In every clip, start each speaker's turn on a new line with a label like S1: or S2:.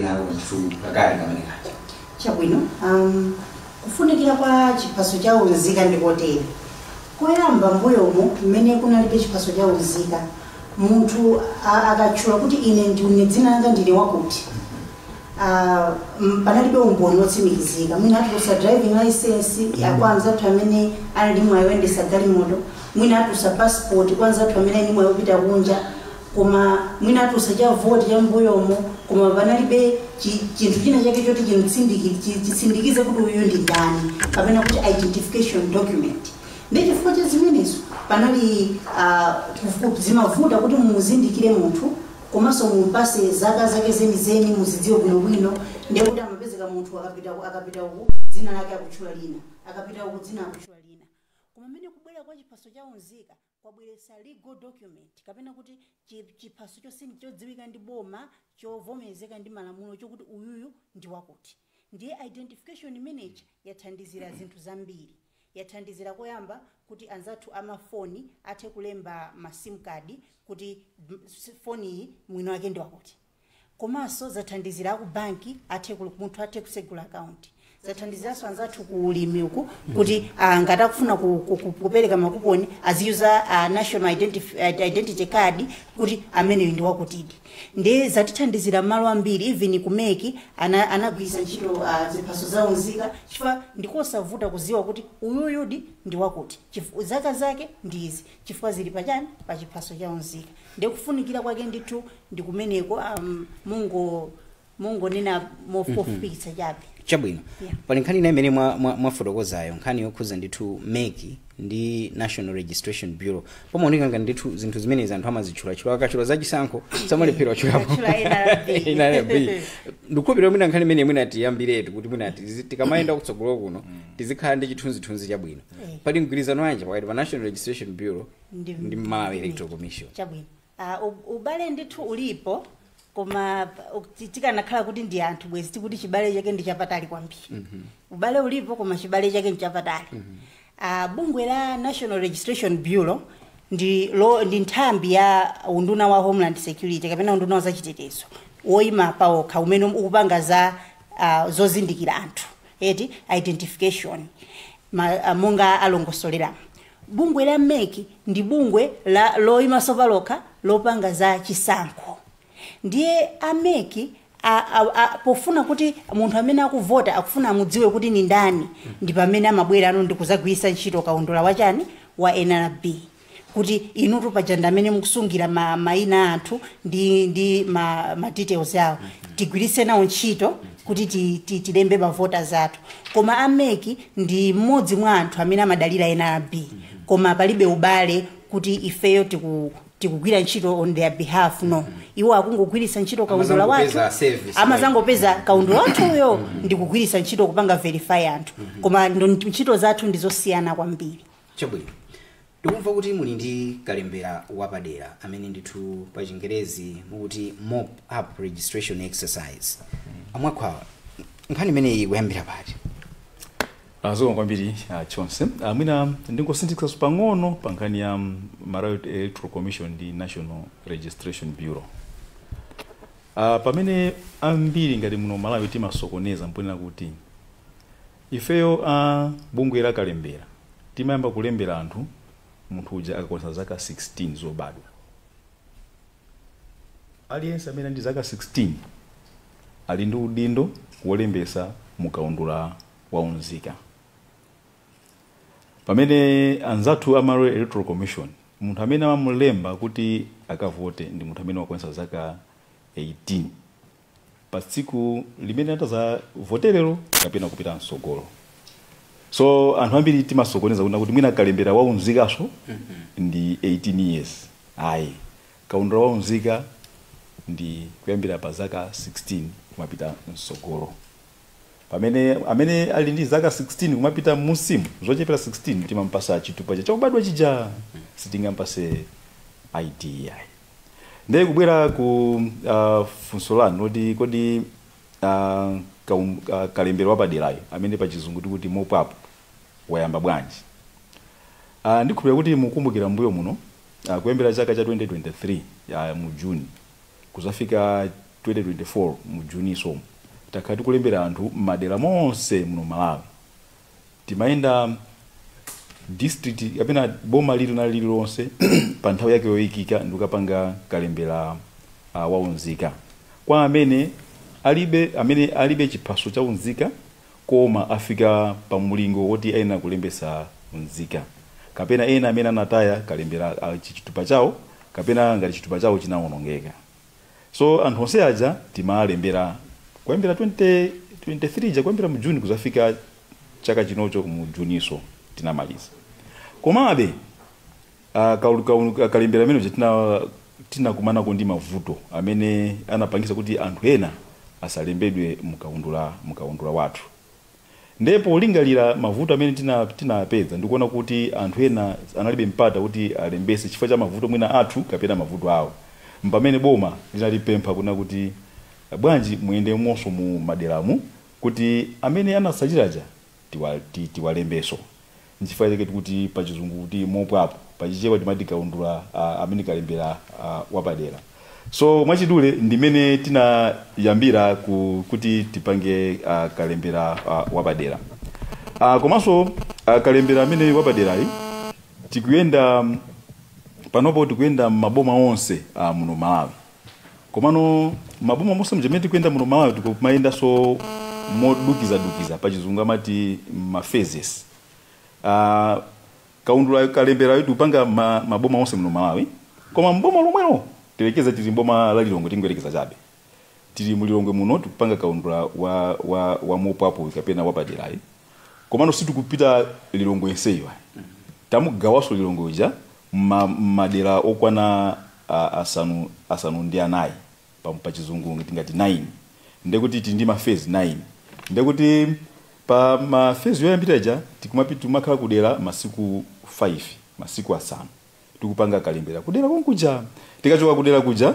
S1: nako ndithu kakale kamene kaja.
S2: Chabwino. Kufunikira kwa chiphaso cha unzika ndikotere: koyamba, mbuyomo mmene kunalibe chiphaso cha unzika, munthu akatchula kuti ine ndine, dzina langa ndine wakuti, panalibe umboni wotsimikizika. Mwina atulusa driving license kwa anzathu amene ali ndi mwayi woyendesa galimoto, mwina atulusa passport kwa anzathu amene ali ndi mwayi wopita kunja, koma mwina atulusa cha voti cha mbuyomo, koma panalibe chinthu china chake choti chitsindikize kuti uyu ndi ndani, kapena kuti identification document. Ndi chifukwa cha zimenezo panali zimavuta kuti muzindikire munthu, komanso mupase zaka zake zenizeni, muzidziwe bwinobwino. Ndiye kuti amapezeka munthu akapita uku dzina lake akutchula lina, akapita uku dzina akutchula lina. Koma mmene kubwera kwa chiphaso cha unzika kwabweretsa legal document, kapena kuti chiphaso chodziwika ndi boma, chovomerezeka ndi malamulo, chokuti uyuyu ndi wakuti, ndiye identification manager yathandizira zinthu zambiri. Yathandizira koyamba kuti anzathu amafoni athe kulemba ma SIM card kuti foni iyi mwini wake ndi wakuti. Komanso zathandizira aku banki athe munthu athe kusegula akaunti. Zathandiziranso anzathu ku ulimi uku kuti ngati akufuna kupereka makuponi aziyuza national identity card kuti ameneyo ndi wakutidi. Ndiye zatithandizira malo ambiri. Even ku MEC anagwiritsa ntchito ziphaso za unzika, chifukwa ndikosavuta kuziwa kuti uyuyudi ndi wakuti, zaka zake ndi izi, chifukwa zili pachani? Pa chiphaso cha unzika. Ndiye kufunikira kwake ndithu ndi kumeneko, mungonena mofupikitsa chabe.
S1: Chabwino. Pali nkhani ina imene mwafotokozayo, nkhani yokhuza ndithu MEC ndi National Registration Bureau. Pamaoneka ngati ndithu zinthu zimenezi anthu amazitchulachula, akatchula zachisankho samalephera watchulapo
S2: Atchula NRB.
S1: NRB. Ndikukhulupirira mwina nkhani imene mwina tiyambiretu kuti mwina tikamayenda kutsogolo kuno tizikhala ndi chithunzithunzi chabwino. Pali mgwirizano wanji pakati pa National Registration Bureau ndi Malawi Electoral Commission?
S2: Chabwino. Ubale ndithu ulipo, koma tikanakhala kuti ndi anthu bwezi tikuti chibale chake ndi chapatali kwambiri. Ubale ulipo, koma chibale chake ndi chapatali. Bungwe la National Registration Bureau ndi nthambi ya unduna wa Homeland Security, kapena unduna wa zachitetezo, woyima pawokha umene ukupanga za zozindikira anthu, eti, identification, monga alongosolera. Bungwe la MEC ndi bungwe la loyimanso palokha lopanga za chisankho. Ndiye a MEC pofuna kuti munthu amene akuvota akufuna amudziwe kuti ni ndani, ndi pamene amabwera ano ndikuzagwiritsa ntchito kaundula wachani? Wa NRB, kuti inutu paja amene mukusungira mayina a anthu ndi ma details awo, tigwiritse nawo ntchito kuti tilembe ma voters athu. Koma a MEC ndi mmodzi mwa anthu amene amadalira NRB, koma palibe ubale kuti ifeyo tikugwira ntchito on their behalf, no. Iwo akungogwiritsa ntchito kaundula wathu.
S1: Amazangopeza service.
S2: Amazangopeza kaundula wathuyo ndi kugwiritsa ntchito kupanga verify anthu, koma ntchito zathu ndizosiyana kwambiri.
S1: Chabwino. Ndikumva kuti muli ndi kalembera wapadera amene ndithu pa Chingerezi mukuti mop up registration exercise. Amwakhwawa, nkhani imeneyi kuyambira pati?
S3: Zikomo kwambiri, chonse. Mwina ndingosindikitsa pang'ono pa nkhani ya Malawi Electoral Commission ndi National Registration Bureau. Pamene ambiri ngati muno Malawi timasokoneza mponena kuti ifeyo bungwe la kalembera timayamba kulembera anthu munthu uja akakwanitsa zaka 16 zobadwa. Aliyense amene ndi zaka 16 ali ndi udindo wolembesa mukaundula wa unzika, pamene anzathu a Malawi Electoral Commission, munthu amene amamulemba kuti akavote ndi munthu amene wakwanitsa zaka 18 pa tsiku limene atazavoterero kapena kupita msogolo. So anthu ambiri timasokoneza kuna kuti mwina kalembera waunzikaso ndi 18 years. Ayi, kaundula waunzika ndi kuyambira pa zaka 16 kumapita msogolo, pamene amene ali ndi zaka 16 kumapita musimu, zochepera 16, timampasa chitupa chakubadwa chija, sitingampase ID yayi. Ndiye kubwera ku funso lanu loti kodi kalembera wapaderayo amene pa Chizungu tikuti mop up wayamba bwanji, ndikhulupirira kuti mukumbukira mbuyo muno, kuyambira chaka cha 2023 mu June kuzafika 2024 mu Juniso takhala tikulembera anthu m'madera monse muno Malawi. Timayenda district kapena boma lili na lililonse pa nthawi yake yoyikika ndikukapanga kalembera waunzika kwa amene alibe chiphaso cha unzika koma afika pa mulingo woti ayenera kulembesa unzika, kapena ena amene anataya kalembera chitupa chawo, kapena ngati chitupa chawo chinawonongeka. So anthu onse aja timalembera kuyambira 2023 ja, kuyambira mu Juni kuzafika chaka chinocho mu Juniso tinamaliza. Komabe kalembera amene tinakumanako ndi mavuto amene anapangisa kuti anthu ena asalembedwe mukaundula wathu. Ndipo lingalira mavuto amene tinapeza ndikuona kuti anthu ena analibe mpata kuti alembese chifukwa cha mavuto mwina athu kapena mavuto awo, mpamene boma linalipempha kuna kuti bwanji muyende monso mu maderamu kuti amene anasachiraja tiwalembeso. Nchifukwa chake tikuti pachizungu kuti mop up, pachichewa timati kaundula amene kalembera wapadera. So mwachidule ndimene tinayambira kuti tipange kalembera wapadera. Komanso kalembera amene wapaderayi tikuyenda panopo, tikuyenda maboma onse muno Malawi. Komano maboma monse mjamene tikuyenda muno Malawi tikumayendanso modukizadukiza, pachizungu amati ma phases. Kaundula kalembera tikupanga maboma onse muno Malawi, koma mboma lomwelo, tilekeza tili mboma la Lilongwe, tingoyerekeza chabe tili mu Lilongwe muno, tikupanga kaundula wa mop up kapena wapaderayi, komano sitikupita Lilongwe yenseyo. Tamugawaso Lilongwe uja madera okwana 94, pa chizungu tingati 9, ndekuti tili ndi ma phase 9. Ndekuti pa ma phase yoyambira ija tikumapita, timakhala kudera masiku 5, masiku 5, tikupanga kalembera kudera konkuja. Tikachoka kudera kuja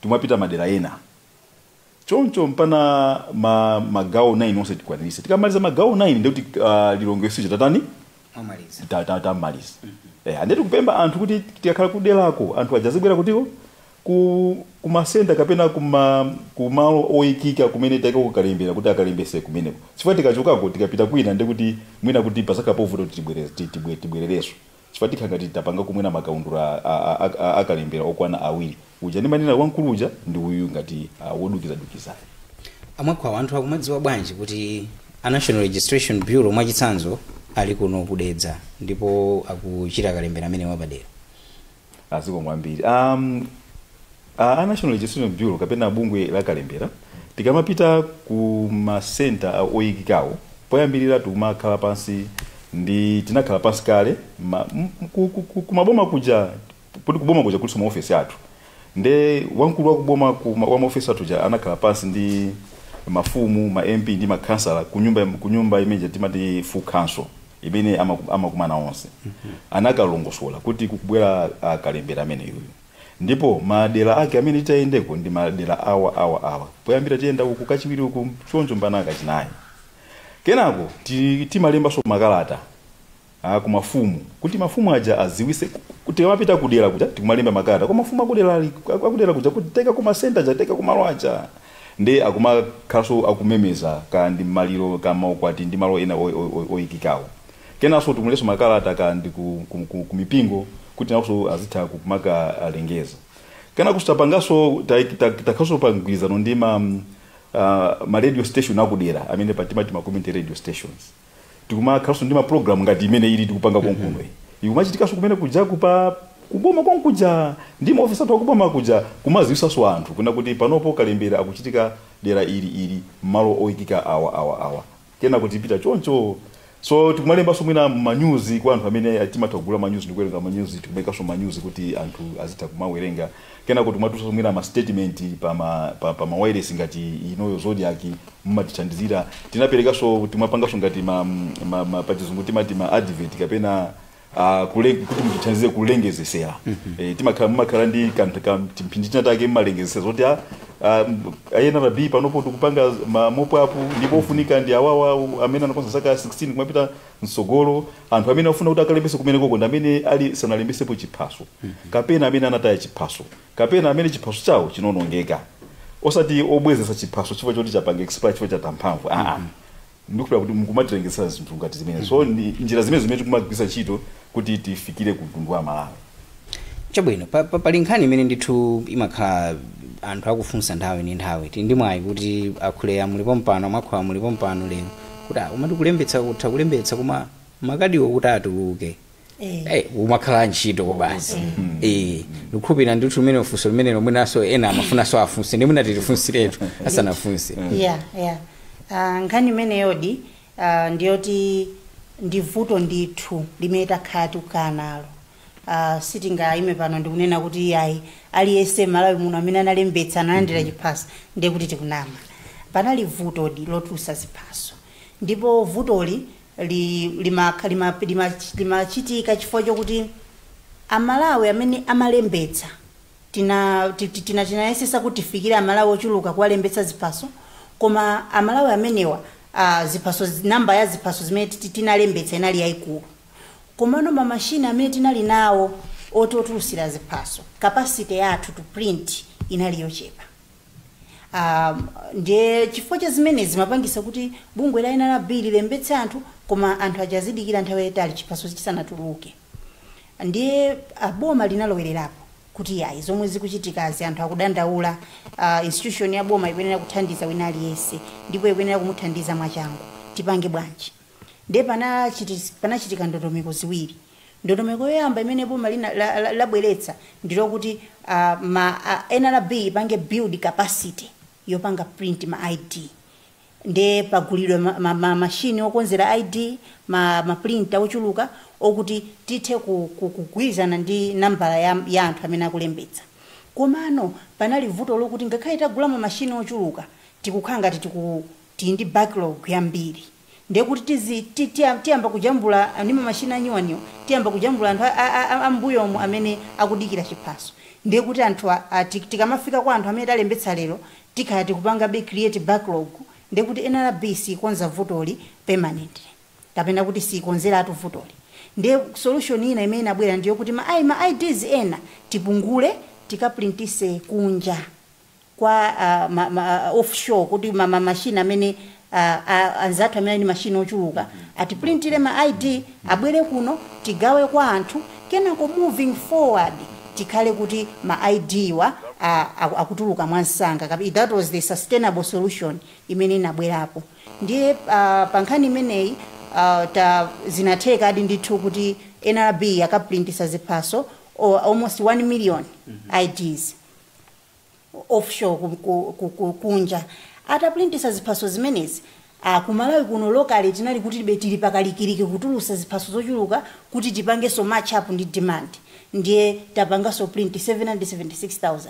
S3: timapita madera ena, choncho mpana magawo 9 onse tikwanirise. Tikamaliza magawo 9 ndekuti Lilongwe sicho tatani?
S1: Mwamaliza.
S3: Tamaliza. Andeti kupemba anthu kuti tikakhala kuderako anthu ajazibwera kutiko kumasenta kapena kumalo oyikika kumene taika kukalembera kuti akalembese kumeneko, chifukwa tikachokako tikapita kwina ndekuti mwina kuti pasakhala povuta kuti tibwerereso, chifukwa tikhala ngati tapanga kumwena makaundula akalembera okwana awiri, uja ndi manena wamkulu uja ndi uyu ngati wodukizadukiza.
S1: Amwakhwawa, anthu akumadziwa bwanji kuti a National Registration Bureau mwachitsanzo ali kuno kudedza ndipo akuchita kalembera amene wapadera?
S3: Aziko mwambiri a National Registration Bureau kapena bungwe la kalembera, tikamapita ku masenta oyikikawo, poyambirira tikumakhala pansi ndi tinakhala pansi kale kumaboma kuja, kuti kuboma kuja kuliso maofesi athu, nde wamkulu wakuboma wa maofesi athu ja anakhala pansi ndi mafumu, ma MP ndi makhansala kunyumba imene timati full council imene amakumana onse. Anakalongosola kuti kukubwera kalembera amene yuyu ndipo madera ake amene titayendeko ndi madera awa, awa, awa. Poyambira tiyenda uku, kachiwiri uku, choncho mpaka kachinayi. Kenako timalembanso makalata kumafumu kuti mafumu aja aziwise kuti amapita kudera kuja. Tikumalemba makalata kwa mafumu akudera kuja kuti teka kumasenta aja, teka kumalo aja, ndi akumakhalanso akumemeza ka ndi maliro ka maukwati ndi malo ena oyikikawo. Kenanso tumulenso makalata ka ndi ku mipingo kuti nawonso azitha kumaka alengeza. Kenako tapanganso takhalanso pa mgwirizano ndi ma radio station akudera amene patimati ma community radio stations. Tikumakhalanso ndi ma program ngati imene ili tikupanga konkuno iyi, ikumachitikanso kumene kujaku pa kuboma konkuja ndi maofisa athu akuboma kuja, kumaziwisanso anthu kuna kuti panopo kalembera akuchitika dera ili ili, malo oyikika awa, awa, awa. Kena kuti pita choncho. So tikumalembanso mwina manyuzi kwa anthu amene timatha kugula manyuzi ndikuwerenga manyuzi, tikumayikanso manyuzi kuti anthu azitha kumawerenga. Kena kuti kumatusanso mwina ma statement pa ma wireless ngati inoyo Zodiak mumatithandizira. Tinaperekanso, timapanganso ngati pachizungu timati ma advert kapena kuti mutithandize kulengezesera. Timakhala mumakhala ndi kanthu ka timphindi tinatake mmalengezesera zoti a NRB panopo tikupanga ma mop up ndipo ofunika ndi awawa amene anakonza zaka 16 kumapita mtsogolo, anthu amene afuna kuti akalembese kumene koko ndi amene ali sanalembesepo chiphaso, kapena amene anataya chiphaso, kapena amene chiphaso chawo chinonongeka. Osati obwezesa chiphaso chifukwa choti chapanga expire, chifukwa chatha mphamvu. Aa, ndikupira kuti mukumatilengesa zinthu ngati zimene. So ndi njira zimene zimene tikumagwiritsa ntchito kuti tifikire ku mtundu wa Malawi.
S1: Chabwino, pali nkhani imene ndithu imakhala anthu akufunsa nthawi ndi nthawi. Tili ndi mwayi kuti akhuleya mulipo mpano, mwakhowa mulipo mpano lero, kuti umati kulembetsa, kutha kulembetsa, koma makadiwo kuti atuluke umakhala ntchito basi. Ndikukhulupirira ndithu limene funso limene lomwenaso ena amafunanso afunse, ndi mwina tilifunsiretu asanafunse.
S2: Yeah, nkhani imeneyodi ndiyoti ndi vuto ndithu limene takhala tikukhala nalo. Sitingayime pano ndikunena kuti iyayi, aliyense Malawi muno amene analembetsa analandira chiphaso, ndiye kuti tikunama. Panali vutodi lotulutsa ziphaso, ndipo vutoli limachitika chifukwa chokuti Amalawi amene amalembetsa tinayesesa kuti tifikire Amalawi ochuluka kuwalembetsa ziphaso, koma Amalawi amenewa, ziphaso, namba ya ziphaso zimene tinalembetsa inali yayikulu, komano mamashini amene tinali nawo oti otulutsira ziphaso, capacity yathu to print inali yochepa. Ndiye chifukwa cha zimenezi zimapangisa kuti bungwe la NRB lilembetse anthu, koma anthu achazidikira nthawi yayitali chiphaso chisanatuluke. Ndiye boma linalowererapo kuti yayi, zomwe zikuchitikazi anthu akudandaula, institution ya boma ikuyenera kuthandiza wina aliyense ndipo ikuyenera kumuthandiza mwachangu, tipange bwanji? Ndiye panachitika ndondomeko ziwiri. Ndondomeko yoyamba imene boma labweretsa ndilokuti NRB ipange build capacity yopanga print ma ID. Nde pagulidwe mashini okonzera ID, ma printer ochuluka okuti tithe kugwirizana ndi nambala ya anthu amene akulembetsa. Komano panali vuto lokuti ngakhale tagula ma mashini ochuluka, tikukhala ngati tili ndi backlog yambiri. Ndiye kuti tiyamba kujambula ndi mamashini anyuwaniwo, tiyamba kujambula anthu ambuyomu amene akudikira chiphaso. Ndiye kuti anthu tikamafika kwa anthu amene talembetsa lero, tikhala tikupangabe create backlog. Ndiye kuti NRB sikonza vutoli permanently, kapena kuti sikonzeratu vutoli. Ndiye solution ina imene inabwera ndiyo kuti ma IDs ena tipungule, tikaprintise kunja kwa offshore, kuti mashini amene anzathu amene ali ndi mashini ochuluka atiprintire ma ID, abwere kuno, tigawe kwa anthu. Kenako moving forward tikhale kuti ma ID wa akutuluka mwansanga. That was the sustainable solution imene inabwerapo. Ndiye pa nkhani imeneyi zinatheka adi ndithu kuti NRB yakaprintisa ziphaso almost 1 million IDs offshore, kunja. Ataprintisa ziphaso zimenezi, kumalawi kuno locally tinali kuti tili pakalikiliki kutulusa ziphaso zochuluka kuti tipangenso match up ndi demand. Ndiye tapanganso print 776,000,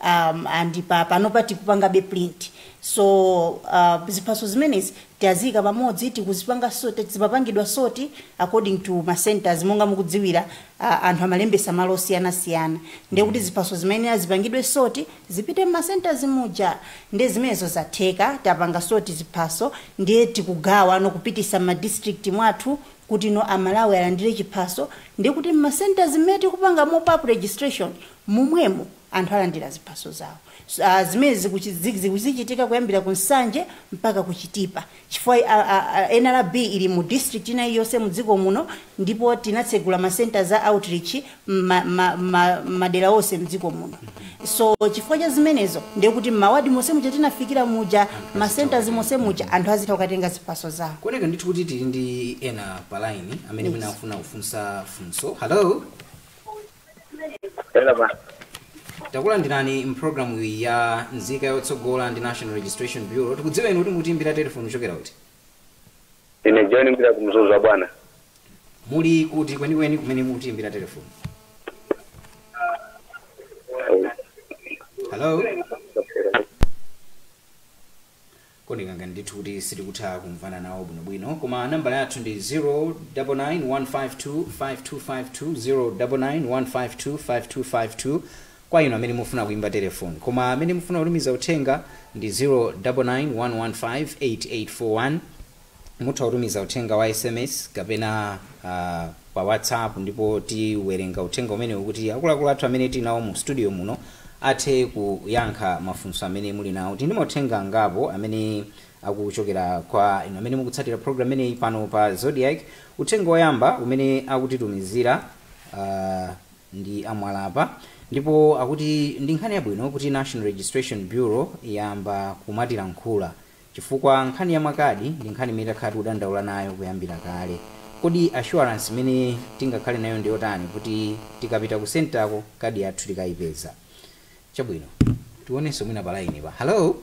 S2: and panopa tikupangabe print. So ziphaso zimenezi taziyika pamodzi, tikuzipanga sort, zimapangidwa sort according to ma centers. Monga mukudziwira, anthu amalembesa malo osiyanasiyana. Ndiye kuti ziphaso zimene zipangidwe sort zipite ma centers muja. Ndiye zimenezo zatheka, tapanga sort ziphaso, ndiye tikugawa no kupitisa ma district mwathu kuti no Amalawi alandire chiphaso. Ndiye kuti ma centers mmene tikupanga mop up registration mumwemo anthu alandira ziphaso zawo. So, zimene zikuchitika kuyambira ku Nsanje mpaka ku Chitipa, chifukwa NRB ili mu district ina iliyonse mu dziko muno, ndipo tinatsegula ma center za outreach madera onse mdziko muno. So chifukwa cha zimenezo ndiye kuti mawadi monse muja tinafikira muja, ma centers monse muja, anthu azitha kukatenga ziphaso zawo.
S1: Kuoneka ndithu kuti tili ndi ena pa line amene mwina akufuna kufunsa funso. Hello?
S4: Hello ba.
S1: Takulandirani mpulogalamu ya Nzika Yotsogola ndi National Registration Bureau. Tikudziweni kuti mutimbira telefoni kuchokera kuti?
S4: Ine John mbira kumzuzu bwana.
S1: Muli kuti kwenikweni kumene mutimbira telefoni? Hello? Kondikanga ndithu kuti sitikutha kumvana nawo bwinobwino, koma nambala yathu ndi 0991525252, 0991525252 kwa inu amene mufuna kuimba telefoni, koma amene mufuna kutumiza uthenga ndi 0991158841. Mutha kutumiza uthenga wa SMS kapena pa WhatsApp, ndipo tiwerenga uthenga umenewu kuti akuluakulu athu amene tinawo mu studio muno Athe kuyankha mafunso amene muli nawo. Tindi mauthenga angapo amene akuchokera kwa inu amene mukutsatira program imeneyi pano pa Zodiak. Uthenga woyamba umene akutitumizira ndi amwalapa, ndipo akuti ndi nkhani yabwino kuti National Registration Bureau yamba kumatilankhula, chifukwa nkhani ya makadi ndi nkhani imene takhala tikudandaula nayo kuyambira kale. Kodi assurance imene tingakhale nayo ndi yotani kuti tikapita ku centerko kadi yathu tikayipeza? Chabwino, tionenso mwina pa line pa. Hello?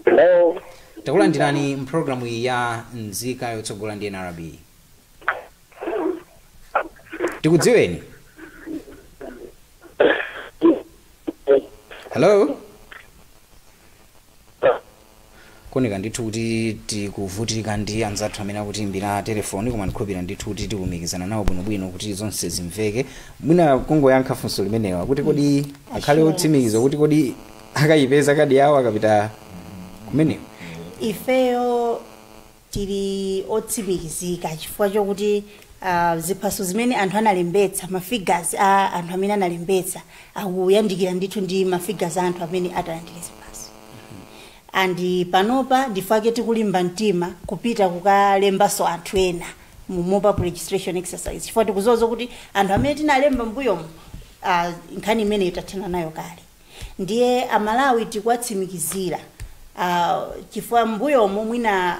S4: Hello.
S1: Takulandirani mpulogalamu iyi ya Nzika Yotsogola ndi NRB. Tikudziweni. Hello? Kuoneka ndithu kuti tikuvutika ndi anzathu amene akutiimbira telefoni, koma ndikhulupirira ndithu kuti tikulumikizana nawo bwinobwino kuti zonse zimveke. Mwina kungoyankha funso limenewa kuti kodi akhale otsimikiza kuti kodi akayipeza kadi yawo akapita kumeneko?
S2: Ifeyo tili otsimikizika chifukwa chokuti ziphaso zimene anthu analembetsa, mafigures a anthu amene analembetsa akuyandikira ndithu ndi mafigures a anthu amene atalandire ziphaso. And panopa ndifake tikulimba mtima kupita kukalembanso anthu ena mu mop-up registration exercise, chifukwa tikuzoza kuti anthu amene tinalemba mbuyomu, nkhani imeneyo tathana nayo kale. Ndiye Amalawi tikuwatsimikizira, chifukwa mbuyomo mwina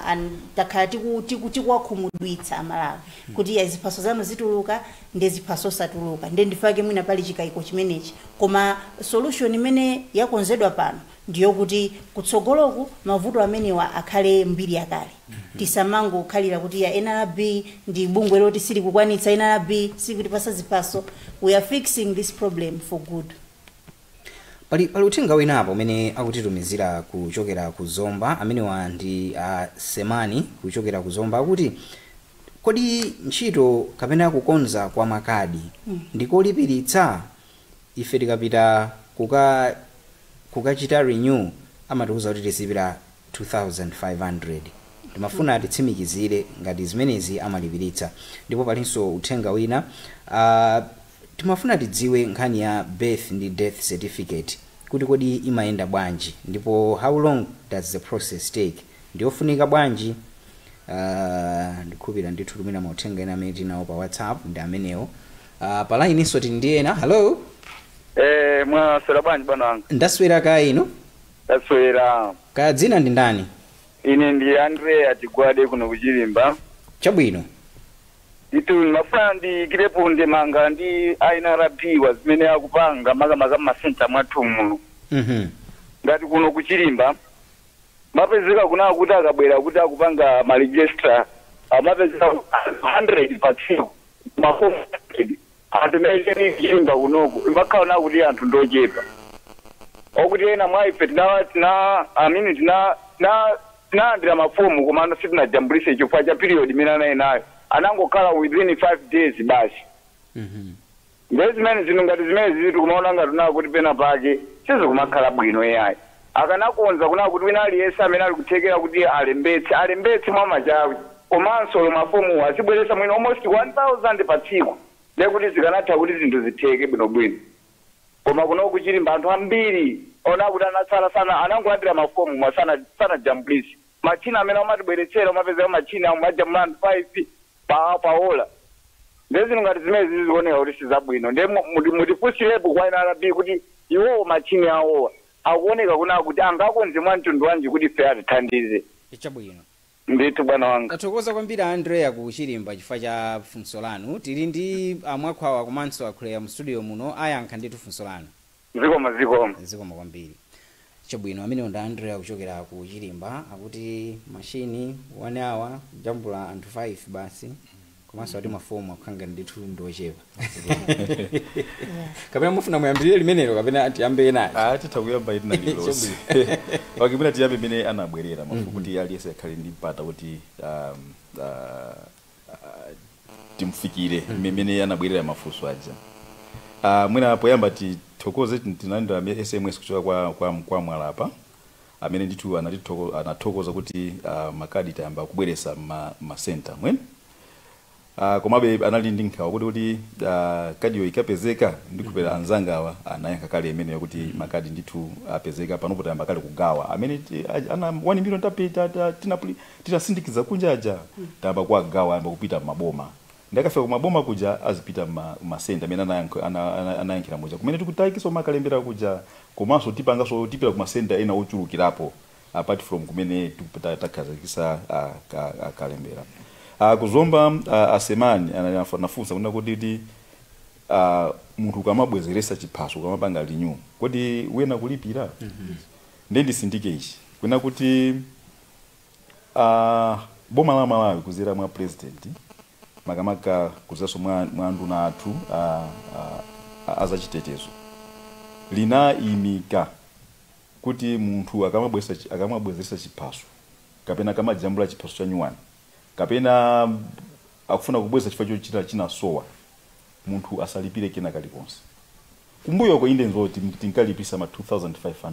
S2: takhala tikuwakhumudwitsa Amalawi kuti ya ziphaso zanu zituluka, ndi ziphaso osatuluka. Ndiye ndifake mwina pali chikayiko chimenechi, koma solution imene yakonzedwa pano ndiyokuti kutsogoloku mavuto amenewa akhale mbiri yakale. Tisamangokhalira kuti ya NRB ndi bungwe loti silikukwanitsa, NRB sikutipasa ziphaso. We are fixing this problem for good.
S1: Pali uthenga winapo umene akutitumizira kuchokera ku Zomba. Amenewa ndi Semani kuchokera ku Zomba. Akuti kodi ntchito kapena kukonza kwa makadi ndikolipiritsa? Ife tikapita kukachita renew amatiuza kuti tizipita 2500. Timafuna atitsimikizire ngati zimenezi amalipiritsa. Ndipo palinso uthenga wina, timafuna tidziwe nkhani ya birth ndi death certificate kuti kodi imayenda bwanji, ndipo how long does the process take, ndiyofunika bwanji? Ndikhulupira ndithu tumina mauthenga ena amene tinawo pa WhatsApp ndi amenewo. Pa line inso tili ndi ena. Hello?
S4: Mwaswera bwanji, bwana wanga?
S1: Ndaswera, kaya inu?
S4: Taswera.
S1: Kaya dzina ndi ndani?
S4: Ine ndi Andrea Tigwade kuno kuchilimba.
S1: Chabwino.
S4: Itu mafuna ndikirepo ndemanga ndi NRB wa zimene akupanga, makamaka mmasenta mwathu muno. Ngati kuno kuchilimba mapezeka kuna kuti akabwera kuti akupanga maregister, amapezeka 100 pa tsiku, mafomu 100. Anthu mene chilimba kunoku imakhala kuti anthu ndochepa, okuti ena mwa ife tina amini tinalandira mafomu, komano sitinajambulise chifukwa cha period imene anali nayo, anangokhala within 5 days basi. Ndiye zimene zinthu ngati zimene zili tikumaona ngati nawo kuti pena pake sizikumakhala bwino yayi. Akanakonza kuna kuti wina aliyense amene ali kuthekera kuti alembetse, alembetse mwa machawi, komanso lo mafomu azibweresa mwina almost 1000 pa tsiku, ndiye kuti zikanatha kuti zinthu zitheke bwinobwino. Koma kuno kuchilimba anthu ambiri ona kuti anatsala sana anangolandira mafomu mwa sana sanajambulise. Machina amene amatibweretsera, umapezeka machina amajambula anthu 5 pa ola. Ndiye zinthu ngati zimene zizioneka kuti sizabwino. Ndiye mutifunsirepo kwa NRB kuti iwowo machini awowa akuoneka kuna kuti angakonze mwa mtundu wanji kuti ife atithandize.
S1: Chabwino.
S4: Ndithu, bwana wanga.
S1: Tathokoza kwambiri Andrea kuchilimba chifukwa cha funso lanu. Tili ndi amwakhwawa komanso akhuleya mu studio muno, ayankha ndithu funso lanu.
S4: Zikoma, zikoma.
S1: Zikoma kwambiri. Chabwino, amenewo ndi Andrea kuchokera ku Chilimba, akuti mashini 1 hour kujambula anthu 5 basi, komanso ati mafomu akukhanga ndithu ndiochepa. Kapena mufuna muyambirire limenelo kapena tiyambe enayo?
S3: Ah, titha kuyamba itina lilonse. Okay, mwina tiyambe imene anabwerera mafu kuti aliyense akhale ndi mpata kuti timfikire mmene anabwerera mafunso aja. Mwina poyamba tithokoze, tinalandira SMS kuchoka kwa Mwalapa amene ndithu anathokoza kuti makadi tayamba kubweresa ma center mwene. Komabe anali ndi nkhawa kuti kadiyo ikapezeka. Ndikupera anzangawa anayankha kale imeneyo kuti makadi ndithu apezeka. Panopo tayamba kale kugawa amene ana 1 million tapita tinasindikiza kunja aja, tayamba kuwagawa, ayamba kupita maboma. Ndakafika kumaboma kuja, azipita masenta amene anayankhira muja kumene tikutayikiso makalembera kuja, komanso tipangaso tipita kumasenta ena ochulukirapo apart from kumene takhazikisa kalembera. Kuzomba asemani anafunsa kuna kuti munthu ukamabwezeresa chiphaso, ukamapanga renew, kodi wena kulipira? Ndiye ndisindike ichi kuna kuti boma la Malawi kuzera mwa president, makamaka kuzeranso mwa nduna athu azachitetezo, linayimika kuti munthu akamabwezeresa chiphaso kapena akamajambula chiphaso cha nyuwani kapena akufuna kubweza chifukwa chochita chinasowa, munthu asalipire kena kalikonse. Kumbuyoko inde nzoti tinkalipisa ma 2500,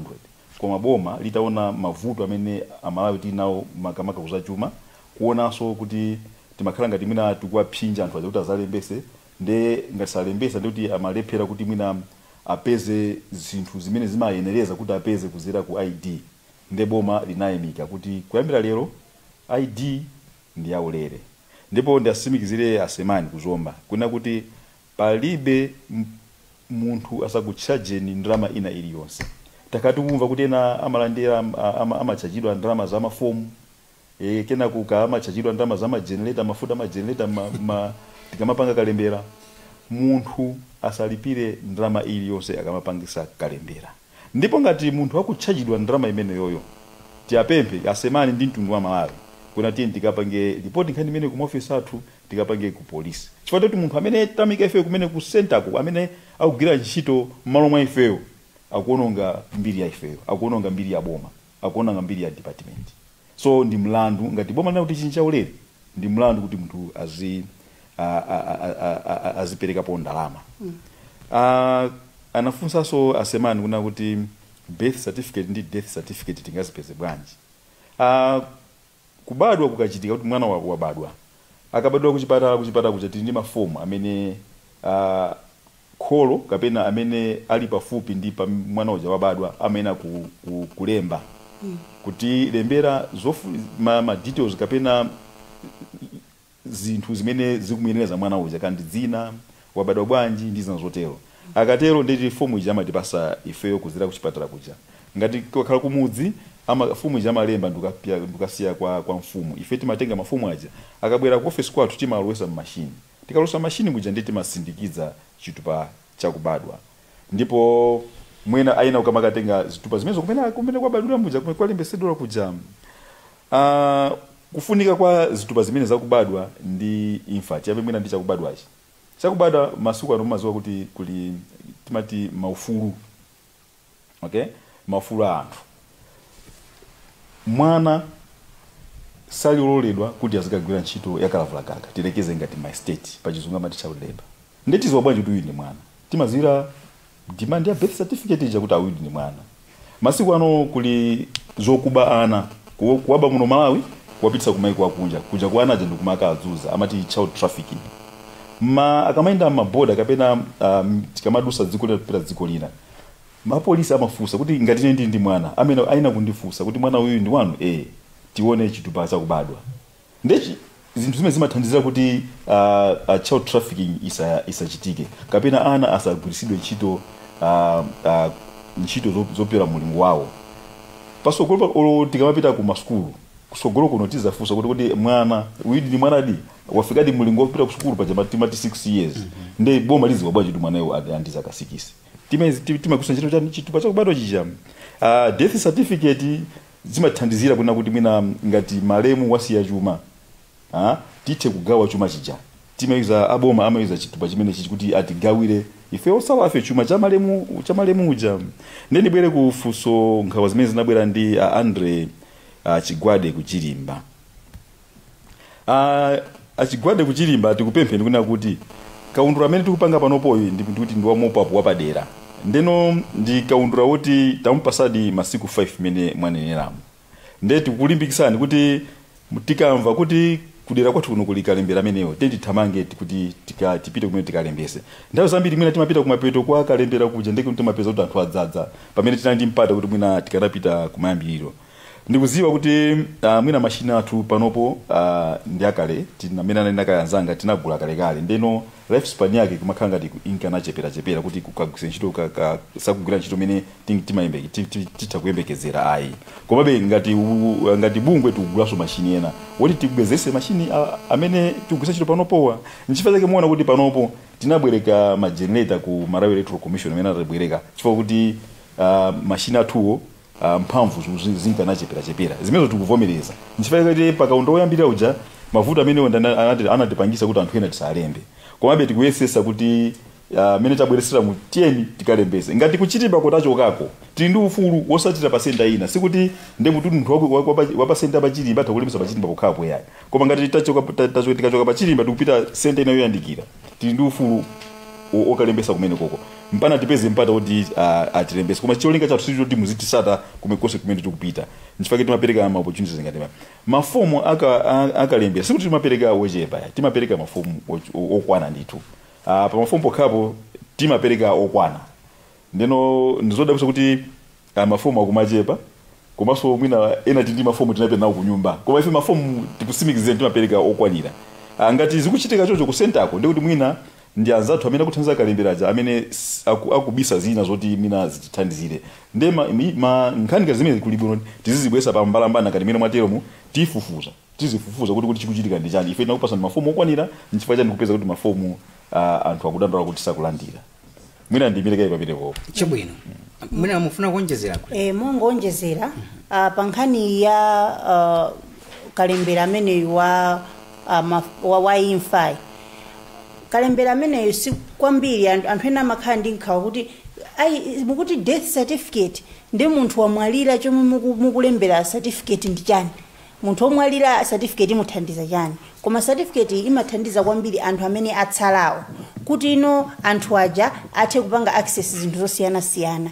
S3: koma boma litaona mavuto amene Amalawi tinawo makamaka kuzachuma, kuonanso kuti timakhala ngati mwina tikuwaphinja anthu aja kuti azalembese, nde ngati salembesa ndi kuti amalephera kuti mwina apeze zinthu zimene zimayenereza kuti apeze kuzera ku ID, nde boma linayimika kuti kuyambira lero ID ndi yaulere. Ndipo ndiasimikizire asemani kuzomba kuna kuti palibe munthu asakutchajeni ndalama ina iliyonse. Takati kumva kuti ena amalandira amachajidwa ndalama za mafomu, kena kuka amachajidwa ndalama za magenerator, mafuta amagenerator tikamapanga kalembera. Munthu asalipire ndalama iliyonse akamapangisa kalembera. Ndipo ngati munthu akutchajidwa ndalama imeneyoyo, tiyapemphe asemani ndi mtundu wa Malawi kuna tiye tikapange ripoti nkhani imene ku maofisi athu, tikapange ku polisi, chifukwa choti munthu amene tamika ifeyo kumene ku centerko, amene akugwira ntchito m'malo mwa ifeyo, akuononga mbiri ya ifeyo, akuononga mbiri ya boma, akuononga mbiri ya department. So ndi mlandu. Ngati boma lina kuti chincha ulere, ndi mlandu kuti munthu aziperekapo ndalama. Anafunsanso asemani kuna kuti birth certificate ndi death certificate tingazipeze bwanji? Kubadwa kukachitika kuti mwana wabadwa, akabadwa kuchipatala kuja tili ndi mafomu amene kholo kapena amene ali pafupi ndi pa mwana uja wabadwa amene kulemba kuti lembera ma details kapena zinthu zimene zikumuyenereza mwana uja, kandi dzina, wabadwa bwanji ndi zina zotero. Akatero ndeti fomu ija amatipasa ifeyo kuzira kuchipatala kuja. Ngati kakhala kumudzi, ama fomu ija amalemba ndikasiya kwa mfumu. Ife timatenga mafomu aja, akabwera ku office kwathu timalowesa mmashini. Tikalowesa mashini kuja ndi timasindikiza chitupa chakubadwa. Ndipo mwina aina ukamakatenga zitupa zimenezo kumene kwabadwira muja, kumene kwalembesedwa kuja. Kufunika kwa zitupa zimene zakubadwa ndi imfa, chiyambe mwina ndi chakubadwachi. Chakubadwa, masiku ano mumadziwa kuti kuli timati maufulu, okay, maufulu a anthu. Mwana saliololedwa kuti azikagwira ntchito yakalavulagaga, tilekeze ngati ma estate, pachizungu amati child labor. Ndetiziwa bwanji kuti uyu ndi mwana? Timazira demand ya birth certificate ija kuti awuyu ndi mwana. Masiku ano kuli zokuba ana, kuwaba muno Malawi, kuwapitisa kumaiko akunja kuja, ku ana aja ndikumaka adzuza, amati child trafficking. Ma akamayenda maboda kapena tikamadusa dziko lina kupita dziko lina, mapolisi amafunsa kuti ngati ine ndili ndi mwana, amene aina kundifunsa kuti mwana uyu ndi wanu, tione chitupa chakubadwa. Ndechi zinthu zimene zimathandizira kuti child trafficking isachitike kapena ana asagwiritsidwe ntchito ntchito zopera mulingo wawo. Pasogolo olo tikamapita ku masukulu kusogolo kuno, tizafunsa kuti mwana uyu ndi mwanadi, wafikadi mulingo wopita ku sukulu, paja timati 6 years. Nde boma liziwa bwanji kuti mwanayo andi zaka 6? Timakusa ntchito chani? Chitupa chakubadwa chija. Death certificate zimathandizira kuna kuti mwina ngati malemu wasiya chuma, tithe kugawa chuma chija. Timayuza, aboma amayuza chitupa chimene chichi kuti atigawire ife osala afe chuma cha malemu uja. Ndiye ndibwere ku funso, nkhawa zimene zinabwera ndi Andre Chigwade kuchilimba. Achigwade kuchilimba, tikupempheni kunena kuti kaundula amene tikupanga panopoyu ndikuti ndi wa mop-up wapadera. Ndeno ndi kaundula woti tamupasadi masiku 5 mene mwaneneramo. Nde tikulimbikisani kuti tikamva kuti Kudera kwathu kuno kuli kalembera amenewo, tithamange kuti tipite kumene tikalembese. Nthawi zambiri mwina timapita kumapeto kwa kalembera kuja, ndekuti timapeza kuti anthu adzadza, pamene tinali ndi mpata kuti mwina tikanapita kumayambiriro. Ndikuziwa kuti mwina mashini athu panopo ndi akale, amene anali kale anzanga tinagula kalekale, ndeno lifespan yake kumakhala ngati inkanacheperachepera kuti kukagwisa ntchito sakugwira ntchito imene titha kuyembekezera ayi. Komabe ngati bungwe tikugulanso mashini ena woti tibwezese mashini amene tikugwisa ntchito panopowa. Nchifukwa chake muona kuti panopo tinabwereka ma generator ku Malawi Electoral Commission amene atabwereka, chifukwa kuti mashini athuwo mphamvu zinkanacheperachepera. Zimenezo tikuvomereza. Nchifukwa chake pakaunda woyambirira uja mavuto amene anatipangisa kuti anthu ena tisalembe. Komabe tikuyesesa kuti amene tabweresera mu tiyeni tikalembese. Ngati kuchitimba kotachokako, tili ndi ufulu wosatira pa senta ina. Sikuti ndi kuti munthu wa pa senta pachilimba atha kulembesa pachilimba pokhapo yayi, koma ngati tikachoka pachilimba tikupita senta ina yoyandikira, tili ndi ufulu okalembesa kumene koko mpana tipeze mpata kuti atilembese. Koma cholinga chathu sichoti muzitisata kumekonse kumene tikupita. Nchifukwa timapereka ma opportunities ngati mafomu akalembera. Sikuti timapereka ochepa ya, timapereka mafomu okwana ndithu. Pa mafomu pokhapo timapereka okwana. Ndeno ndizodabwitsa kuti mafomu akumachepa, komanso mwina ena tindi mafomu tinapita nawo kunyumba, koma ife mafomu tikusimikizeni timapereka okwanira. Ngati zikuchitika chocho kusentako, ndikuti mwina ndi anzathu amene akuthandiza kalemberaja amene akubisa zina zoti mwina zitithandizire. Nde nkhani ngati zimene kuli bwino tizizibwesa pa mbalambanda. Ngati mene mwateromu, tifufuza, tizifufuza kuti chikuchitika ndi chani. Ife tinakupasa mafomu okwanira, nchifukwa chani kupeza kuti mafomu anthu akudandaula kuti sakulandira? Mwina ndiyimire pamenepo.
S1: Chabwino, mwina mufuna kuonjezera?
S2: Mongoonjezera pa nkhani ya kalembera ameneyu wa imfayi, kalembera ameneyu si kwambiri anthu ena amakhala ndi nkhawa kuti ayi, mukuti death certificate, ndi munthu wamwalira, chomwe mukulembera certificate ndi chani? Munthu womwalira certificate imuthandiza chani? Koma certificate imathandiza kwambiri anthu amene atsalawo, kuti ino anthu aja athe kupanga access zinthu zosiyanasiyana.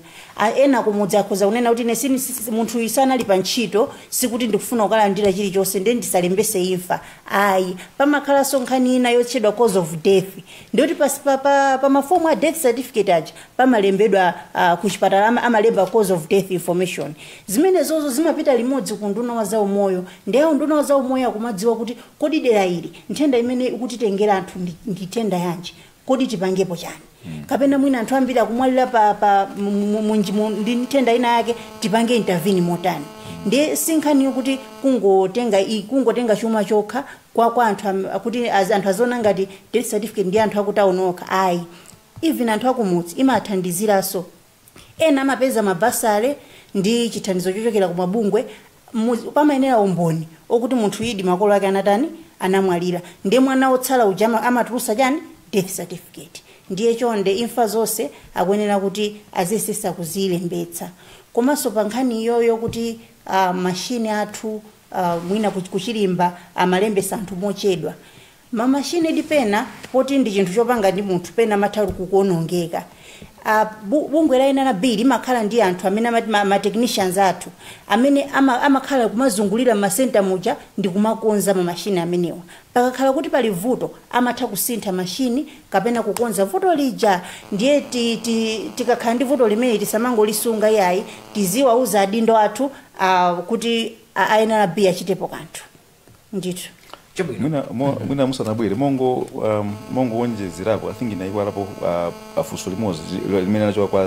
S2: Ena kumudzi akhoza kunena kuti ine munthu uyu sanali pa ntchito, sikuti ndikufuna kukalandira chilichonse, ndiye ndisalembese imfa ayi. Pamakhalanso nkhani ina yotchedwa cause of death, ndiyoti pa mafomu a death certificate aja pamalembedwa kuchipatala amalemba cause of death information. Zimenezozo zimapita limodzi ku nduna wa zaumoyo, ndiye unduna wa zaumoyo akumadziwa kuti kodi dera ili nthenda imene ikutitengera anthu ndi nthenda yanji, kodi tipangepo chani? Kapena mwina anthu ambiri akumwalira pa ndi nthenda ina yake, tipange intervene motani? Ndiye si nkhani yokuti kungotenga chuma chokha kwa anthu kuti anthu aziona ngati death certificate ndi anthu akutauni okha ayi. Even anthu akumudzi imathandiziranso. Ena amapeza mabasale ndi chithandizo chochokera ku mabungwe. Pamayenera umboni okuti munthu idi makolo ake anatani, anamwalira, ndiye mwana wotsala uja amatulusa chani? Death certificate. Ndiye chonde, imfa zonse akuyenera kuti aziyesesa kuzilembetsa. Komanso pa nkhani iyoyo kuti mashini athu mwina kuchilimba amalembesa anthu mochedwa, mamashini di pena poti ndi chinthu chopanga ndi munthu, pena amatha kukuonongeka. Bungwe la NRB limakhala ndi anthu amene amati ma technicians athu amene amakhala kumazungulira masenta muja ndi kumakonza mamashini amenewa. Pakakhala kuti pali vuto, amatha kusintha mashini kapena kukonza vuto lija. Ndiye tikakhala ndi vuto limene tisamangolisunga yayi, tiziwauza adindo athu kuti a NRB achitepo kanthu ndithu.
S1: Chabwino.
S3: Mwina musanabwere, mongowonjezerapo, I think inayiwalapo afunso limodzi limene anachoka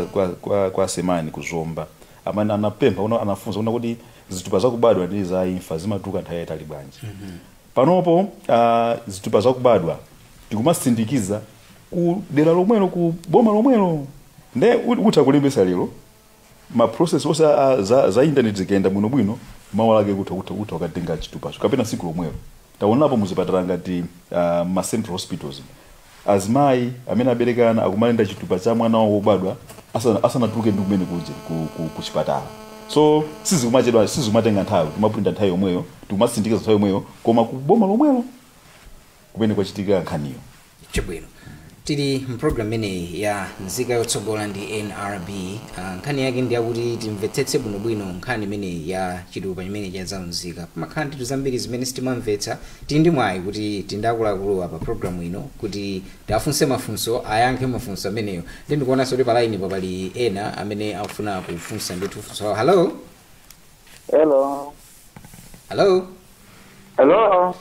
S3: kwa Semani kuzomba, amene anapempha anafunsa una kuti zitupa zakubadwa ndi za imfa zimatuluka nthawi yayitali bwanji? Panopo zitupa zakubadwa tikumasindikiza ku dera lomwelo, ku boma lomwelo. Nde utha kulembesa lero, ma process onse za internet zikayenda bwinobwino, mawu ake kutha ukatenga chitupacho kapena siku lomwelo. Taonapo muzipatala ngati ma central hospitals, azimayi amene aberekana akumalenda chitupa cha mwana wawo wobadwa asanatuluke ndi kumene kuje ku chipatala. So sizikumachedwa, sizikumatenga nthawi, timaprinta nthawi yomweyo, tikumasindikiza nthawi yomweyo, koma ku boma lomwelo kumene kwachitika nkhaniyo.
S1: Chabwino. Tili mpulogalamu imeneyi ya Nzika Yotsogola ndi NRB. Nkhani yake ndi yakuti timvetsetse bwinobwino nkhani imeneyi ya chitupa chimene cha zaunzika. Pamakhala ndithu zambiri zimene sitimamvetsa. Tili ndi mwayi kuti tili ndi akuluakuluwa pa programu ino kuti tiafunse mafunso, ayankhe mafunso ameneyo. Ndi ndikuonanso kuti pa line po pali ena amene akufuna kufunsa ndithu funso. Hello?
S5: Hello.
S1: Hello?
S5: Hello.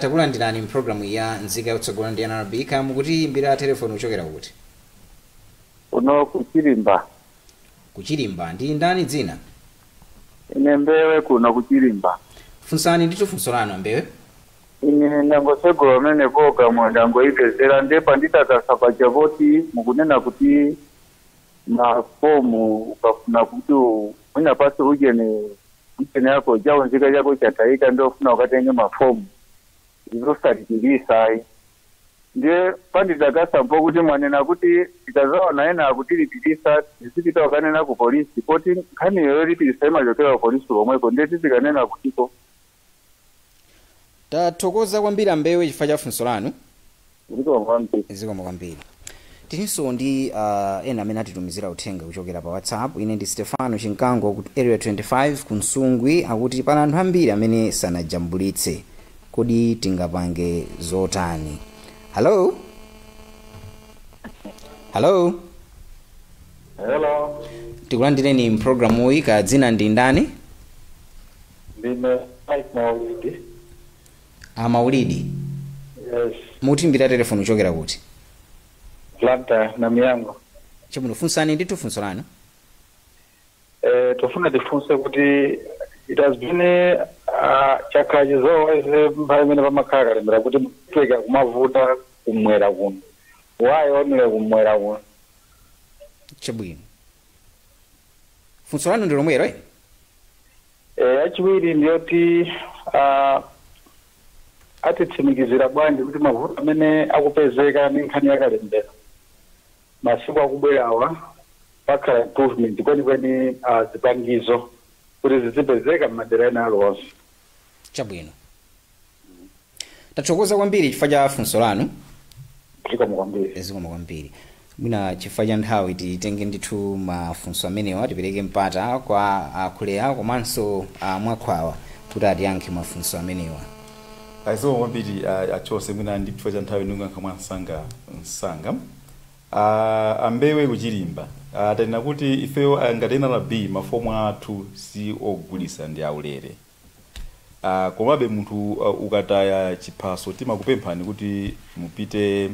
S1: Takulandirani mpulogalamu ya Nzika Yotsogola ndi NRB. Kaya mukutiyimbira telefoni kuchokera kuti?
S5: Kuno kuChirimba.
S1: KuChirimba. Ndi ndani dzina?
S5: Ine Mbewe, kuno kuChirimba.
S1: Funsani ndithu funso lanu, Ambewe.
S5: Ine ndangosegula umene programu, ndangoipezera, ndepa nditakasa paja poti mukunena kuti mafomu ukafuna kuti mwina pasi ujene yako chaunzika chako chatayika, ndofuna ukatenge mafomu izosatikirisa. Ndiye panditakasa mpo kuti mwanena kuti tikazaona ena akutilipirisa tizipita ukanena ku polisi, poti nkhaniyo yolipirisa imachokera ku polisi komweko, ndiye tizikanena kutiko?
S1: Tathokoza kwambiri, Ambewe, chifukwa cha funso lanu.
S5: Zikomo kwambiri.
S1: Zikomo kwambiri. Tilinso ndi ena amene atitumizira uthenga kuchokera pa WhatsApp. Ine ndi Stefano Chinkango ku Area 25 ku Nsungwi. Akuti pali anthu ambiri amene sanajambulitse, kodi tingapange zotani? Hello, hello?
S6: Hello.
S1: Tikulandireni mpulogalamu iyi. Ka dzina ndi ndani?
S6: Ndine Mike Maulidi.
S1: Amaulidi?
S6: Yes.
S1: Mutimbira telefoni kuchokera kuti?
S6: Blantyre, na miyango.
S1: Chabwino, funsani ndithu funso lanu.
S6: Tofuna tifunse kuti it has been chakhala chizolowezi nthawi imene pamakhala kalembera kuti network kumavuta kumwera kuno. Why only kumwera kuno?
S1: Chabwino, funso lanu ndi lomwero, eh?
S6: Yachiwiri ndiyoti atitsimikizira bwanji kuti mavuto amene akupezeka ndi nkhani yakalembera, masiku akubwerawa pakhala improvement kwenikweni, zipangizo kuti zizipezeka m'madera ena aliwonse?
S1: Chabwino, tathokoza kwambiri chifukwa cha funso lanu.
S6: Zikomo kwambiri.
S1: Zikomo kwambiri. Mwina chifukwa cha nthawi titenge ndithu mafunso amenewa, tipereke mpata kwa akhuleya komanso amwakhwawa kuti atiyankhe mafunso amenewa.
S3: Zikomo kwambiri, achose. Mwina ndi chifukwa cha nthawi ndingankha mwa msanga msanga. Ambewe kuChirimba, tanena kuti ifeyo ngati NRB mafomu athu si ogulisa, ndi aulere. Komabe munthu ukataya chiphaso timakupemphani kuti mupite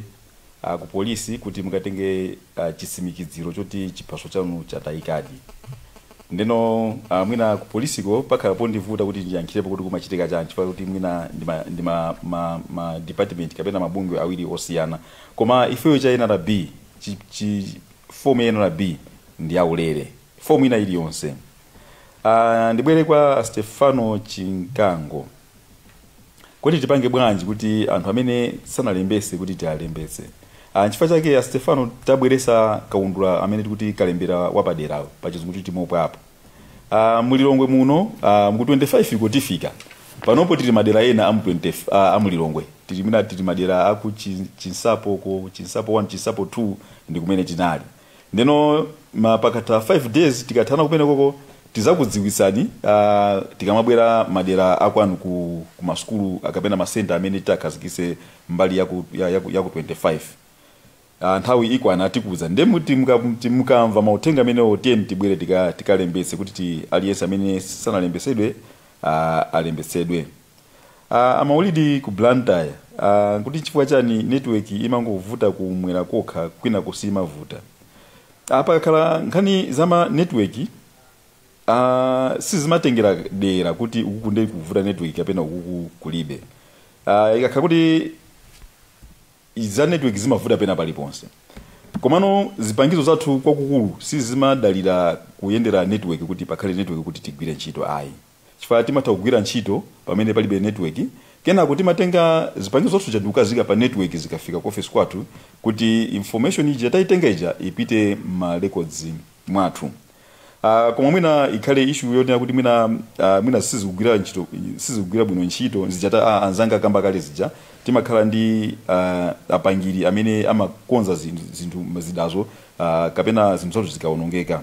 S3: ku polisi kuti mukatenge chisimikiziro choti chiphaso chanu chatayikadi. Ndeno mwina ku polisiko pakhala pondivuta kuti ndiyankhirepo kuti kumachitika chanji, chifukwa kuti mwina ndima ma department kapena mabungwe awiri osiyana. Koma ifeyo cha NRB chi fomu ya NRB ndi yaulere, fomu ina iliyonse. Ndibwere kwa Stefano Chinkango kuti tipange bwanji kuti anthu amene sanalembese kuti tialembetse. Nchifukwa chake ya Stefano tabweresa kaundula amene tikuti kalembera wapadera, pachizungu titi mop up. Mulilongwe muno muku 25 iko tifika. Panopo tili madera ena amu 20 amulilongwe tili, mwina tili madera aku Chinsapo ko, Chinsapo 1, Chinsapo 2 ndi kumene tinali. Ndeno mapakata 5 days tikathana kumene koko tizakudziwitsani tikamabwera madera akwanu ku masukulu akapena masenta amene titakhazikise mbali yaku 25. Nthawi ikwana tikuza nde muti mukamva mauthenga amenewo, tiyeni tibwere tikalembetse kuti aliyense amene sanalembesedwe alembesedwe. Amaulidi ku Blantyre, kuti chifukwa chani network imangovuta kumwera kokha, kwina kusimavuta? Apa khala nkhani zama network sizimatengera dera kuti ukuku ndi kuvuta network kapena ukuku kulibe. Ikakhala kuti za network zimavuta pena paliponse, komano zipangizo zathu kwakukulu sizimadalira kuyendera network kuti pakhale network kuti tigwire ntchito, ayi, chifukwa timatha kugwira ntchito pamene palibe network. Kenako timatenga zipangizo zathu ndikukazika pa network zikafika ku office kwathu kuti information ija tayitenga ija ipite ma records mwathu. Koma mwina ikhale issue yonena kuti mwina sizikugwira ntchito, sizikugwira bwino ntchito zijata anzanga kamba kale zija, timakhala ndi apangiri amene amakonza zinthu zidazo kapena zinthu zathu zikawonongeka.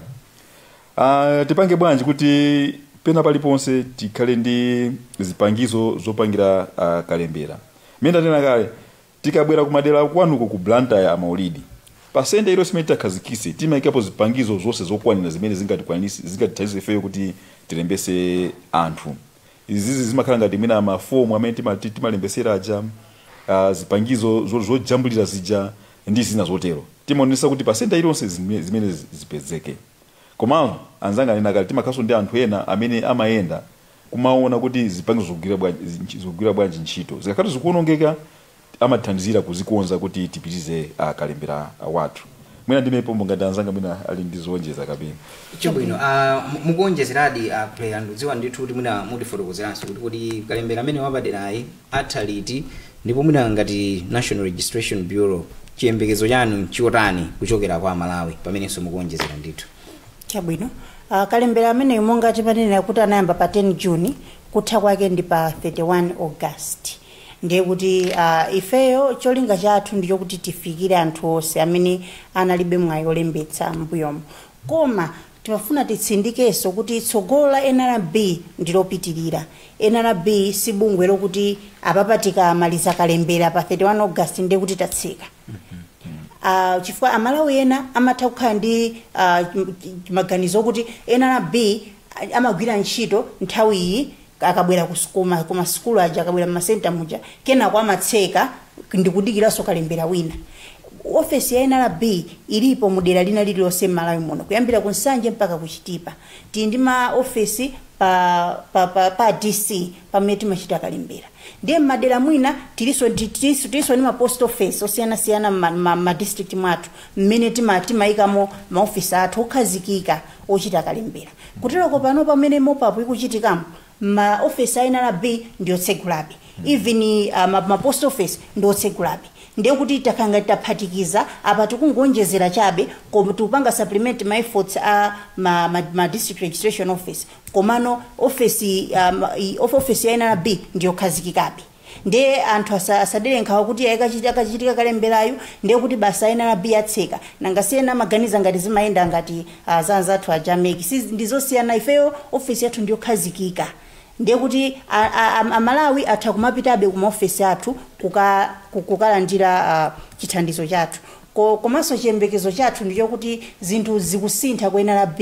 S3: Tipange bwanji kuti pena paliponse tikhale ndi zipangizo zopangira kalembera? Mmene ndanena kale, tikabwera kumadera kwanuko ku Blantyre, amaulidi pa centre iliyonse imene takhazikise timayikapo zipangizo zonse zokwanira zimene zingatithandize ifeyo kuti tilembese anthu. Izizi zimakhala ngati mwina mafomu amene timalembesera aja, zipangizo zojambulira zija ndi zina zotero. Timaonesa kuti pa centre iliyonse zimene zipezeke. Komanso anzanga anena kale, timakhalanso ndi anthu ena amene amayenda kumaona kuti zipangizo zikugwira bwanji ntchito. Zikakhala zikuonongeka, amathandizira kuzikonza kuti tipitize kalembera wathu. Mwina ndime pombo, ngati anzanga mwina ali ndi zowonjeza kapena.
S1: Chabwino, mukuonjezeradi player. Ndikudziwa ndithu kuti mwina mutifotokozeranso kuti kalembera amene wapaderayi atha liti, ndipo mwina ngati National Registration Bureau chiyembekezo chanu chiotani kuchokera kwa Malawi pamenenso mukuonjezera ndithu.
S2: Chabwino, kalembera ameneyo monga timanenera kuti anayamba pa 10 June, kutha kwake ndi pa 31 August. Ndiye kuti ifeyo cholinga chathu ndi chokuti tifikire anthu onse amene analibe mwayi olembetsa mbuyomo. Koma timafuna titsindikenso kuti tsogolo la NRB ndi lopitirira. NRB si bungwe lokuti apapa tikamaliza kalembera pa 31 August ndiye kuti tatseka, chifukwa Amalawi ena amatha kukhala ndi maganizo okuti NRB amagwira ntchito nthawi iyi akabwera kumasukulu aja, akabwera mmasenta muja, kenako amatseka ndikudikiranso kalembera wina. Ofesi ya NRB ilipo mudera lina lililonse m'Malawi muno, kuyambira ku Nsanje mpaka ku Chitipa. Tili ndi ma ofesi pa DC pamene timachita kalembera. Ndiye m'madera mwina tilinso ndi ma post office osiyanasiyana ma district mwathu mmene timayikamo maofisi athu okhazikika ochita kalembera. Kuteroko pano pamene mop-up ikuchitikamo, ma office a NRB ndiotsegulabe, even ma post office ndiotsegulabe. Ndiye kuti takanga taphatikiza apa, tikungonjezera chabe, koma tikupanga supplement ma efforts a ma district registration office. Komano office ya NRB ndiyokhazikikabe. Ndiye anthu asadere nkhawa kuti akachitika kalemberayo ndiye kuti basa NRB yatseka. Nanga siyena maganiza ngati zimayenda ngati za anzathu a MEC. Ndizosiyana. Ifeyo ofisi yathu ndiyokhazikika, ndiye kuti Amalawi atha kumapitabe ku maofesi athu kukalandira chithandizo chathu. Komanso chiyembekezo chathu ndichokuti zinthu zikusintha ku NRB,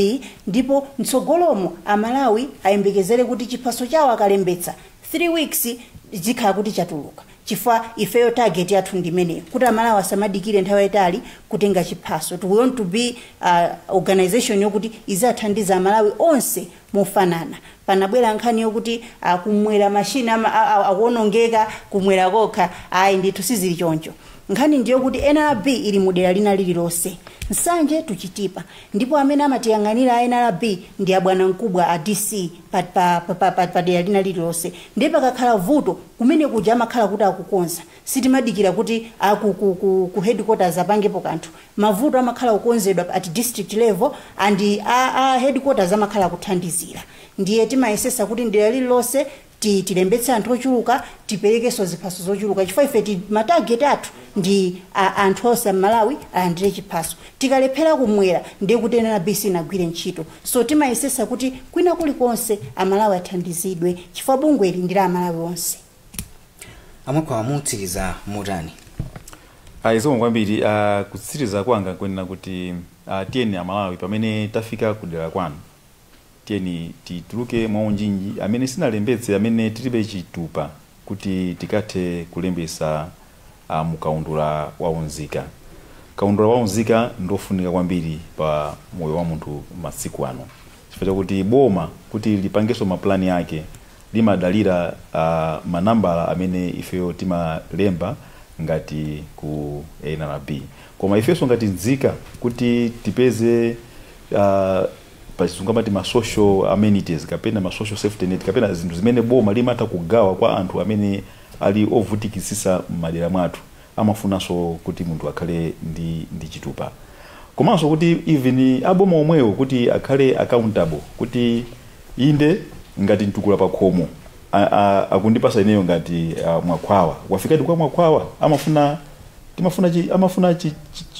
S2: ndipo mtsogolomo Amalawi ayembekezere kuti chiphaso chawo akalembetsa, 3 weeks zikhala kuti chatuluka, chifukwa ifeyo target yathu ndimeneyo, kuti Amalawi asamadikire nthawi yayitali kutenga chiphaso. We want to be organization yokuti izathandiza Amalawi onse mofanana. Panabwera nkhani yokuti kumwera mashina akuonongeka kumwera kokha. Ayi ndithu, sizili choncho. Nkhani ndiyo kuti NRB ili mudera lina lililonse, Nsanje tuchitipa, ndipo amene amatiyang'anira a NRB ndi abwana mkubwa a DC pa dera lina lililonse. Ndiye pakakhala vuto kumene kuja amakhala kuti akukonza. Sitimadikira kuti ku headquarters apangepo kanthu. Mavuto amakhala kukonzedwa at district level and a headquarters amakhala kuthandizira. Ndiye timayesesa kuti dera lililonse tilembetse anthu ochuluka, tiperekenso ziphaso zochuluka, chifukwa ife ma target athu ndi anthu onse m'Malawi alandire chiphaso. Tikalephera kumwera, ndiye kuti NRB sinagwire ntchito. So timayesesa kuti kwina kulikonse Amalawi athandizidwe, chifukwa bungweli ndi la Amalawi onse.
S1: Amwekwa, mutsiriza motani?
S3: Ayi, zikomo kwambiri. Kutsiriza kwanga kwenena kuti tiyeni Amalawi, pamene tafika kudera kwanu, tiyeni tituluke mwaunjinji, amene sinalembetse, amene tilibe chitupa, kuti tikathe kulembesa mukaundula wa unzika. Kaundula wa unzika ndofunika kwambiri pa moyo wa munthu masiku ano, chifukwa chakuti boma kuti lipangenso maplani ake limadalira manambala amene ifeyo timalemba ngati ku NRB. Koma ifenso ngati nzika, kuti tipeze pachizungu amati ma social amenities kapena ma social safety net kapena zinthu zimene boma limatha kugawa kwa anthu amene ali ovutikitsitsa m'madera mwathu, amafunanso kuti munthu akhale ndi chitupa. Komanso kuti even aboma omwewo kuti akhale accountable, kuti inde ngati Mtukula Pakhomo akundipasa ineyo ngati Mwakhwawa, wafikadi kwa Mwakhwawa, amafuna timafuna chi, amafuna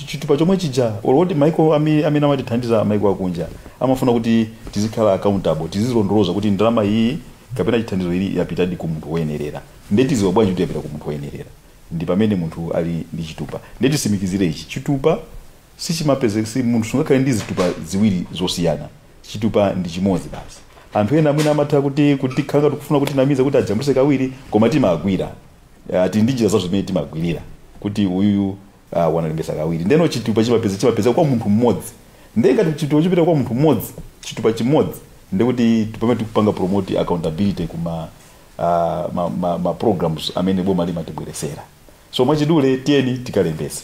S3: chitupa chomwe chija, oloti maiko amene amatithandiza, maiko akunja, amafuna kuti tizikhala accountable, tizilondoloza kuti ndalama iyi kapena chithandizo ili yapitadi ku munthu woyenerera. Nde tiziwa bwanji kuti yapita ku munthu woyenerera? Ndi pamene munthu ali ndi chitupa. Nde tisimikizire ichi: chitupa sichimapeze si munthu sungakhale ndi zitupa ziwiri zosiyana. Chitupa ndi chimodzi basi. Anthu ena amene amatha kuti khanga tikufuna kuti namiza kuti ajambulise kawiri, koma timagwira, tili ndi njira zazo zimene timagwirira kuti uyuyu wanalembesa kawiri. Ndeno chitupa chimapeza kwa munthu mmodzi. Ndiye ngati chitupa chipita kwa munthu mmodzi, chitupa chimodzi, ndekuti pamene tikupanga promote accountability kuma ma programs amene boma limatibweresera. So mwachidule, tiyeni tikalembese.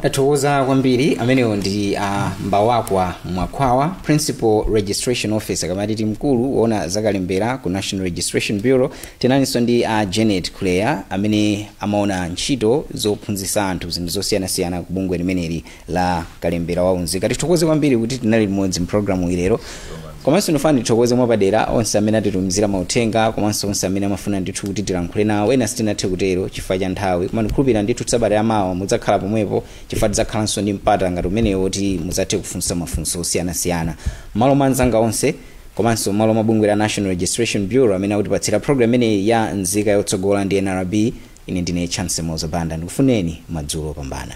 S1: Tathokoza kwambiri. Amenewo ndi Mbawakwa Mwakhwawa, Principal Registration Officer, kamatiti mkulu woona zakalembera ku National Registration Bureau. Tinalinso ndi Janet Kuleya, amene amaona ntchito zophunzitsa anthu zinthu zosiyanasiyana ku bungwe limeneli la kalembera waunzika. Tithokoze kwambiri kuti tinali limodzi mpulogalamu ilero. Komanso ndifuna ndithokoze mwapadera onse amene atitumizira mauthenga, komanso onse amene amafuna ndithu kuti tilankhule nawo. Ena sitinathe kutero chifukwa cha nthawi, koma ndikhulupirira ndithu sabata yamawa mudzakhala pomwepo, chifukwa tidzakhalanso ndi mpata ngati umenewo kuti mudzathe kufunsa mafunso osiyanasiyana. Malo mwa anzanga onse, komanso malo mwa bungwe la National Registration Bureau amene akutipatsira program imeneyi ya Nzika Yotsogola ndi NRB, ine ndine Chance Mozabanda. Ndikufuneni madzulo opambana.